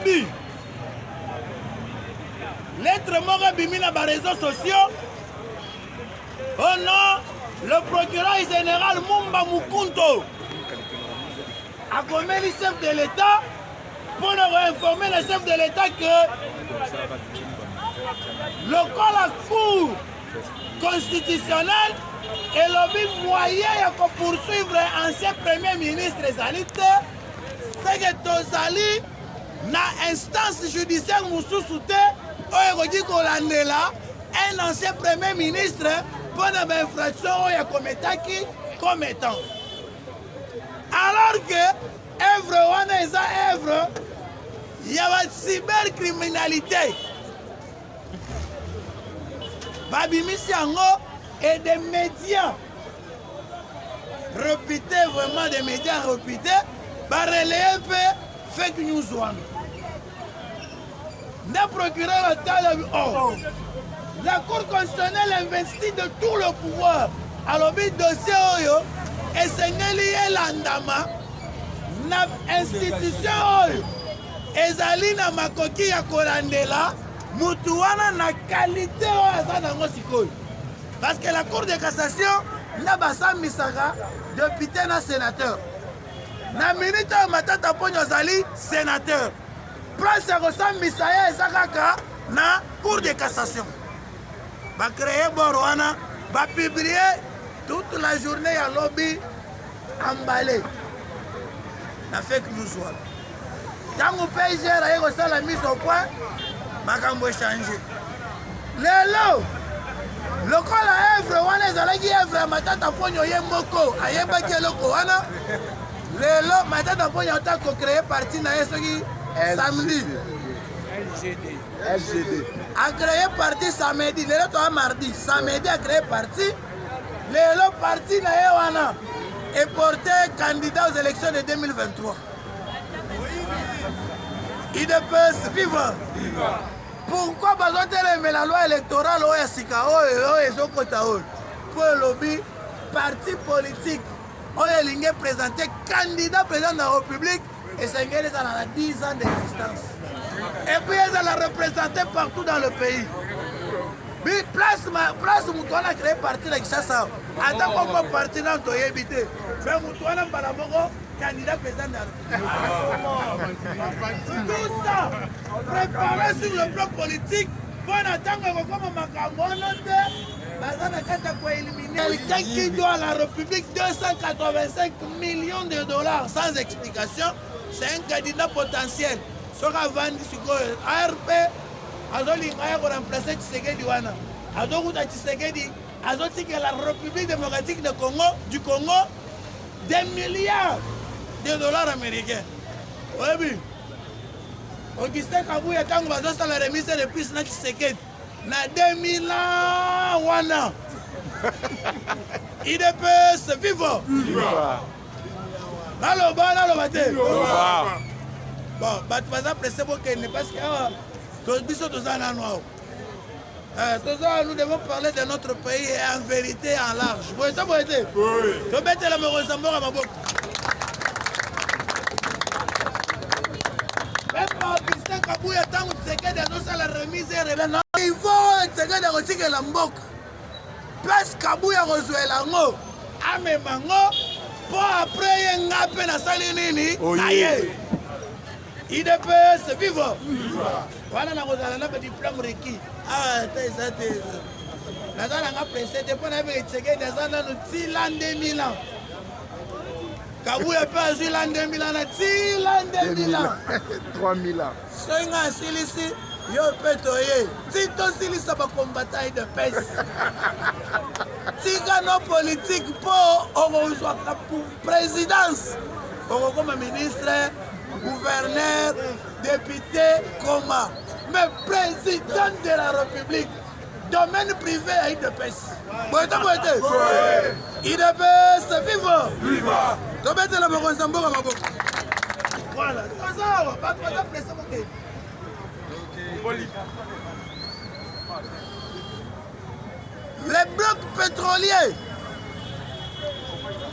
Lobi lettre moko ebimi na ba réseaux sociaux. Oh non, le procureur général Mumba Mukunto akomeli chef de l'État mpo na koinforme na chef de l'État que lokola cour constitutionnelle elobi moyen ya kopoursuivre ancien premier ministre ezali te, seke tozali na instance judiciaire mosusu te oyo ekoki kolandela un ancien premier ministre mpo na bainfraction oyo akometaki comme étant, alors que œuvre wana eza œuvre ya ba cybercriminalité. Babimisi yango et des médias réputés, vraiment des médias réputés, barelaye mpe fake news wana. Nde procureur atala, oh, la cour constitutionnelle investit de tout le pouvoir, alobi dossier oyo esengeli elandama na institution oyo ezali na makoki ya kolandela mutu wana na qualité oyo aza nango sikoyo, parce que la cour de cassation nde basambisaka député na sénateur. Na minute oyo Matata Ponyo azali sénateur, place ya kosambisa ye eza kaka na cour de cassation. Bacreye bor wana, bapublie toute la journée ya lobi emballé na fake news wana. Ntango PGR aye kosala mise au point, makambo echange. Lelo lokola œuvre wana ezalaki œuvre ya Matata Ponyo, ye moko ayebaki eloko wana. Lelo Matata Ponyo ata kocreye parti na ye soki samedi, LGD. Acréé parti samedi, lelo toa mardi, samedi acréé parti. Lelo parti na ye wana eporte candidat aux élections de 2023. UDPS viva! Pourquoi bazotelemela loi électorale oyo ya sika oyo oyo ezokota oyo? Mpo elobi parti politique oyo elingi eprésente candidat président de la République esengeli ezala na 10 ans d'existence et puis ezala représenté partout dans le pays. Bi place place moto wana créé parti na Kinshasa, ata kombo parti nano toyebi te, mais moto wana mbala moko candidat président de la République. Tout ça préparé sur le plan politique mpo na ntango ekokoma makambo wana te, baza na kati ya koéliminer quelqu'un qui doit à la République 285 millions de dollars sans explication. C'est un candidat potentiel. Soki avandi sikoyo, ARP azolinga ya koremplace Tshisekedi wana, azokuta Tshisekedi azotikela République démocratique de Congo, du Congo, des milliards de dollars américains. Oyebi Augustin Kabuya, ntango bazosala remise de plus na Tshisekedi na 2000 ans wana. UDPS viva! Naloba, naloba te? Bon, bato baza presse, bokende, parce que awa biso toza nano awa. Toza, nous devons parler de notre pays et en vérité en large. Boye to boye te? Tobetela mokonzi ya mboka maboko. Pepe Augustin Kabuya, ntango Tshisekedi azosala remise erela na niveau Tshisekedi akotikela mboka, place Kabuya akozwela yango, amema yango, mpo après ye nga mpe nasali nini na ye. UDPS viva! Wana nakozala na badiplôme requis awa te, eza te. Naza nanga presse te mpo nayebeke Tshisekedi aza nanu ti l'an 2000 ans. Kabuya mpe azwi l'an 2000 ans na ti l'an 2000 ans. 3000 ans. Soki nga asilisi, yo mpe toye ti tosilisa bakombata UDPS. Tika no politique mpo okozwaka présidence, okokoma ministre, gouverneur, député, koma, mais président de la République, domaine privé ya UDPS. Boye to boye te? UDPS viva! Tobetela mokonzi ya mboka maboko. Voilà, toza awa, bato baza presse, bokende. Le bloc pétrolier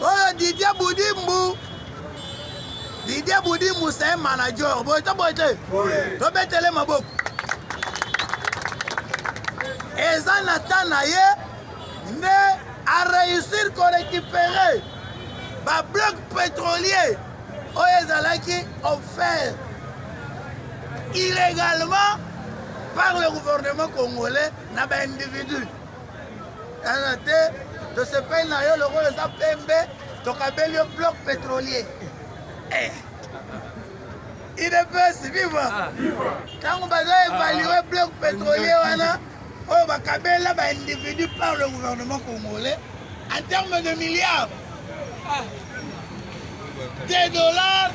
oyo Didier Budimbu. Didier Budimbu c'est un manager. Boye to boye te. Tobetele maboko. Eza na temps na ye nde a réussir ko récupérer ba blocs pétroliers oyo ezalaki offert illégalement par le gouvernement congolais na ba individus. Tala te tosepeli na yo lokola oza pembe tokabeli yo bloc pétrolier eh. Udps viva ntango baza évalue bloc pétrolier wana oyo bakabela ba individu par le gouvernement congolais en termes de milliards de dollars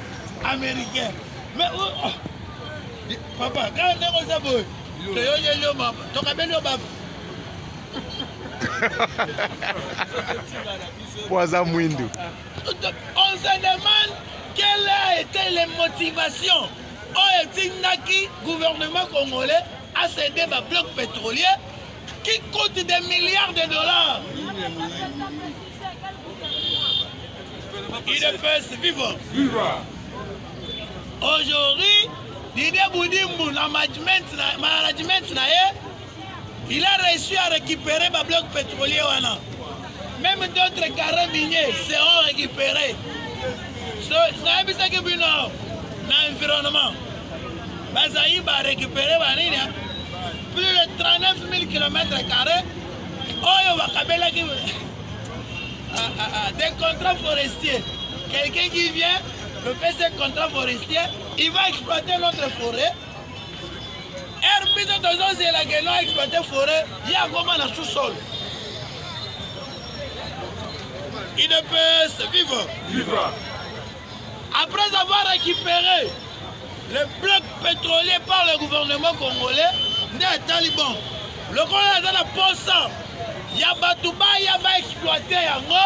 américains mais oh, oh. Papa kaka ndenge oza boye toyokeli yo tokabeli yo bafu po aza mwindu. On se demande quelle a été les motivations oyo etindaki gouvernement congolais a cédé ba bloc pétrolier qui coûte des milliards de dollars. UDPS viva. Viva. Aujourd'hui, Didier Budimbu na management na management na ye, il a réussi à récupérer ba bloc pétrolier wana. Même d'autres carrés miniers seront récupérés. So, nayebisaki bino na environnement bazali ba récupérer ba nini plus de 39 000 km carrés oyo bakabelaki ah, ah, ah, des contrats forestiers. Quelqu'un qui vient me fait ce contrat forestier, il va exploiter notre forêt. Heure biso tozozela ke no exploiter forêt, ye akoma na sous-sol. UDPS, vive! Viva! Après avoir récupéré le bloc pétrolier par le gouvernement congolais, nde atali bon lokola aza na posa ya bato baya ba exploiter yango,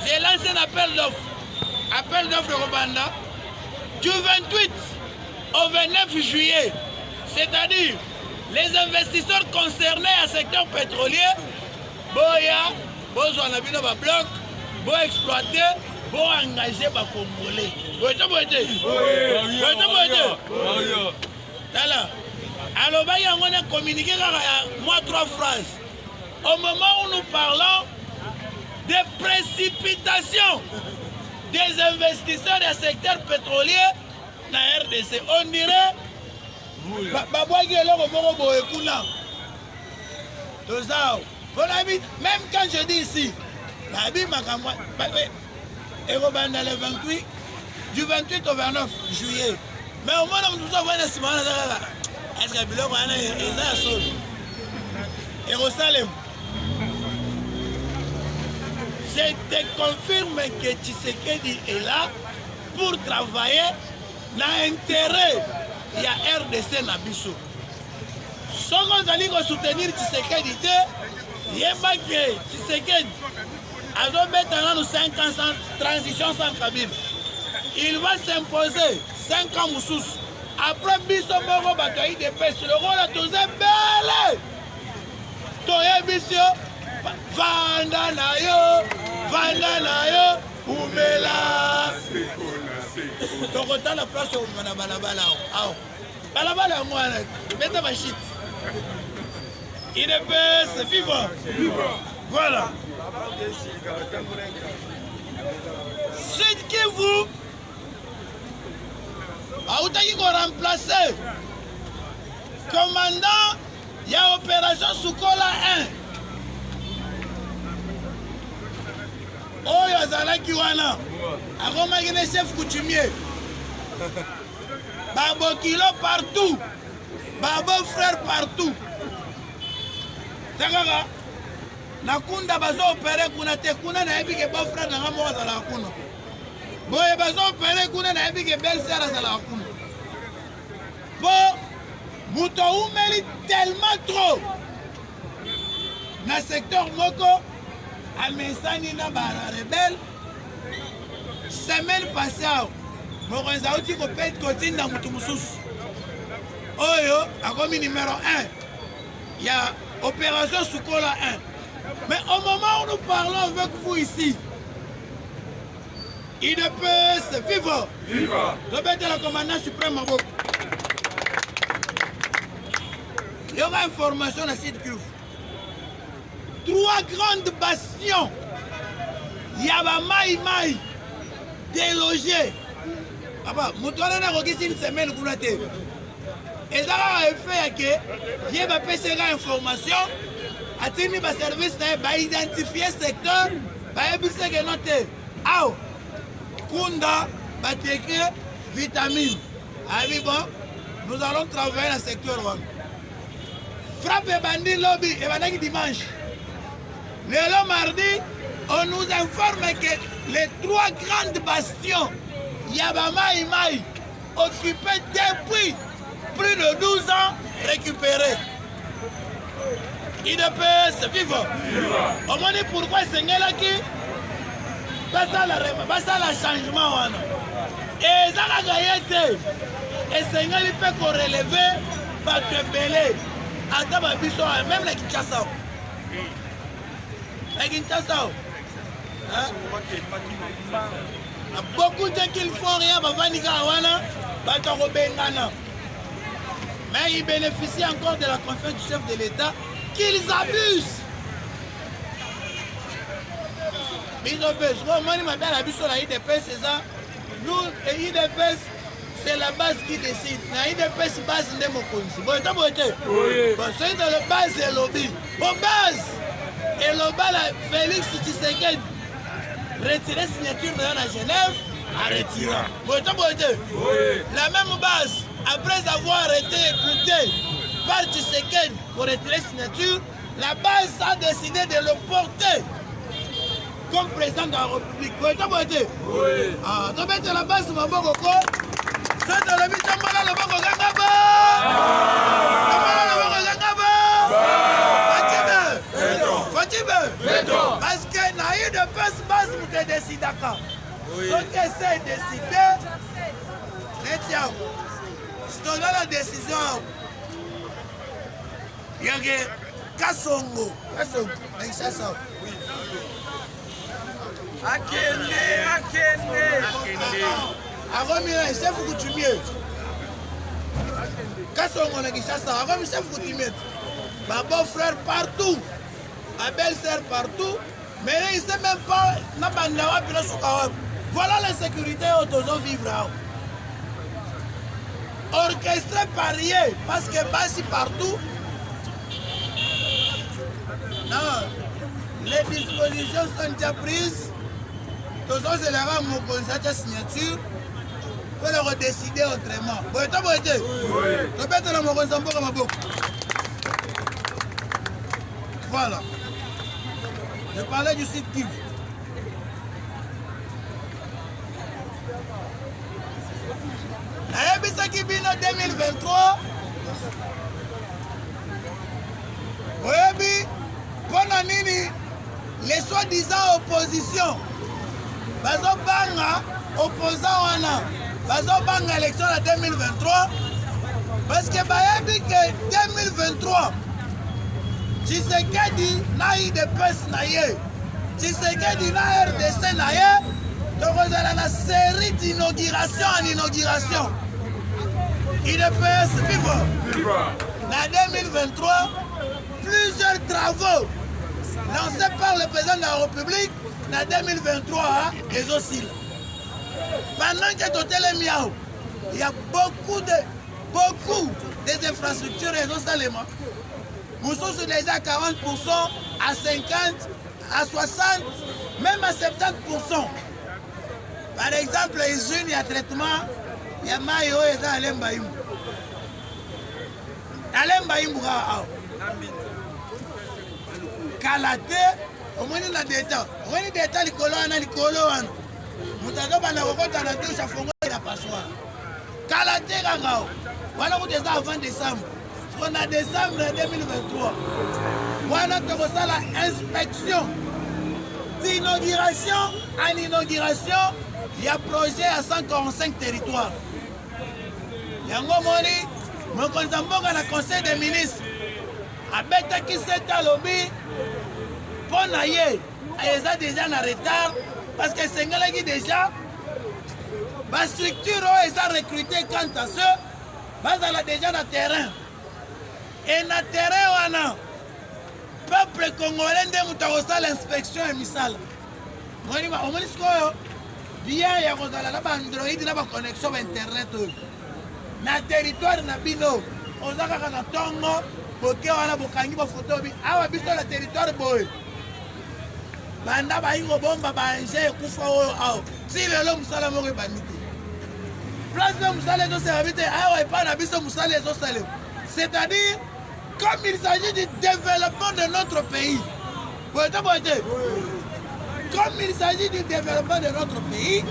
j'ai lancé un appel d'offre. Appel d'offre ekobanda du 28 au 29 juillet, c'est-à-dire les investisseurs concernés à secteur pétrolier boya bozwa na bino ba bloc bo exploiter bo engager ba congolais. Boye te boye te boye te boye te. Tala alobaki yango na communiqué kaka ya mwa trois phrases. Au moment où nous parlons de précipitation des investisseurs du secteur pétrolier na RDC, on dirait babwaki eloko moko boye kuna toza mpona même quand je dis ici nayebi makambo ekobanda le 28 du 28 au 29 juillet, mais omona moto mosusu avandi na nsima wana aza kaka est-ce biloko wana eza ya solo ekosalema. Je te confirme que Tshisekedi est là pour travailler na intérêt ya RDC na biso. Soki ozali kosoutenir Tshisekedi te, yeba ke Tshisekedi azobeta nanu 5 ans sans transition, sans Kabila. Il va s'imposer 5 ans mosusu. Après biso moko bato ya UDPS lokola toza ebele, toyebisi yo vanda na yo, vanda na yo, umela. Tokotala place okoma na balabala awa, balabala yango wana beta bashite. UDPS viva! Voilà. Sud Kivu autaki koremplace commandant ya opération Sukola 1 oyo azalaki wana, akomaki ne chef coutumier, babokilo partout, babo frère partout. Te kaka na kunda bazo opere kuna te, kuna nayebi ke beau frère nanga moko azalaka kuna boye, bazo opere kuna, nayebi ke belle sœur azalaka kuna, po moto aumeli tellement trop na secteur moko, amesani na barebele. Semaine passée awa mokonzi auti kotinda moto mosusu oyo akomi numéro 1 ya opération Sukola 1. Mais au moment où nous parlons avec vous ici, Udps viva! Viva! Tobetela commandant suprême maboko. Yoka information na site Kivu. Trois grandes bastions ya ba mai mai délogé. Papa, moto wana nakokisi une semaine kuna te. Eza kaka effet ya ke ye bapesi nga information atindi ba service na ye ba identifier secteur bayebisi ke no te awa kunda bateke vitamine abi bon nous allons travailler na secteur wana frappe ebandi lobi ebandaki dimanche lelo mardi on nous informe que les trois grandes bastions ya bamai mai occupées depuis plus de 12 ans récupérées idps viva omoni pourquoi esengelaki basala changement wana eza kaka ye te esengeli mpe koreleve bato ebele ata babiso meme na kinshasa na kinshasa beaucoup de qu'il faut rien bavandi kaka wana bato ya kobengana mais ils bénéficient encore de la confiance du chef de l'état qu'ils abusent biso mpe soki omoni mabe na biso na idps eza nous idps c'est la base qui décide na idps base nde mokonzi boye to boye te bon soki tolo base elobi po base eloba na félix tshisekedi retire signature na yo na genève aretira boye to boye te la même base après avoir été écouté par tshisekedi pour retirer signature la base a décidé de le porter comme président de la République. Boye to boye te? Ah, tobetela base maboko ko. Soki tolobi tombola loboko kanga ba. Tombola loboko kanga ba. Fatibe. Fatibe. Parce que na UDPS base moto edesidaka. Soki ese edeside neti yango. Toza na décision yango. Yake Kasongo, Kasongo, na Kinshasa. Akende, akende. Akomi na chef coutumier. Kasongo na Kinshasa, akomi chef coutumier. Ba beau frère partout, ba belle sœur partout, mais il sait même pas na banda wapi na suka wapi. Voilà l'insécurité oyo tozo vivre awa. Orchestré par ye parce que basi partout. Non, les dispositions sont déjà prises. Tozozelaka mokonzi atya signature mpo na kodeside autrement. Boye to boye te? Tobetela mokonzi ya mboka maboko. Voilà. Je parlais du site Kivu. Nayebisaki bino 2023 oyebi mpo na nini les soi-disant opposition bazobanga opposant wana bazobanga élection na 2023 parce que bayebi ke 2023 Tshisekedi na UDPS na ye Tshisekedi na RDC na ye tokozala na série d'inauguration en inauguration UDPS viva na 2023 plusieurs travaux lancés par le président de la République na 2023 ezosila pendant que totelemi awa il y a beaucoup de beaucoup des infrastructures ezosalema mosusu déjà 40 à 50 à 60 même à 70 par exemple usine ya traitement ya mai oyo eza na lemba imbu na lemba imbu kaka awa kala te omoni na deta omoni deta likolo wana likolo wana moto azobanda kokota na douche afongoli na passoire kala te kaka wana kutu eza avant décembre siko na décembre 2023 wana tokosala inspection d'inauguration en inauguration ya projet ya 145 territoire yango omoni mokonzi ya mboka na conseil des ministres abetaki sete alobi mpo na ye eza deja na retard parce que esengelaki deja. Bastructure oyo eza recrute quant à ce bazala déjà na terrain e na terrain wana peuple congolais nde moto akosala inspection ya misala. Omoni sikoyo bien ya kozala na baandroid na baconnexion ba internet oyo na territoire na bino, oza kaka na ntongo boke wana bokangi bafoto bi awa biso na territoire boye banda bayi kobomba baengin ekufa oyo awa ti lelo mosala moko ebandi te. Place mpe mosala ezosalema te awa epai na biso mosala ezosalema, c'est-à-dire comme il s'agit du développement de notre pays, boye te boye te, comme il s'agit du développement de notre pays,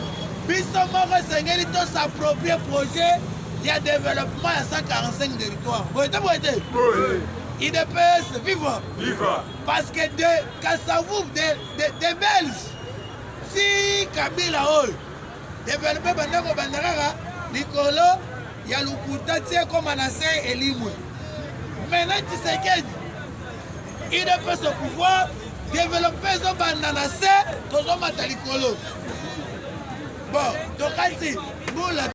biso moko esengeli tos'approprie projet ya développement ya 145 territoire, boye te boye te. UDPS viva! Viva! Parce que de Kasavubu, de Belge si Kabila oyo développe bandako banda kaka likolo ya lokuta ti ekoma na se elimwe. Maintenant Tshisekedi UDPS au pouvoir, développe ezobanda na se, tozomata likolo. Bon, tokati mbula.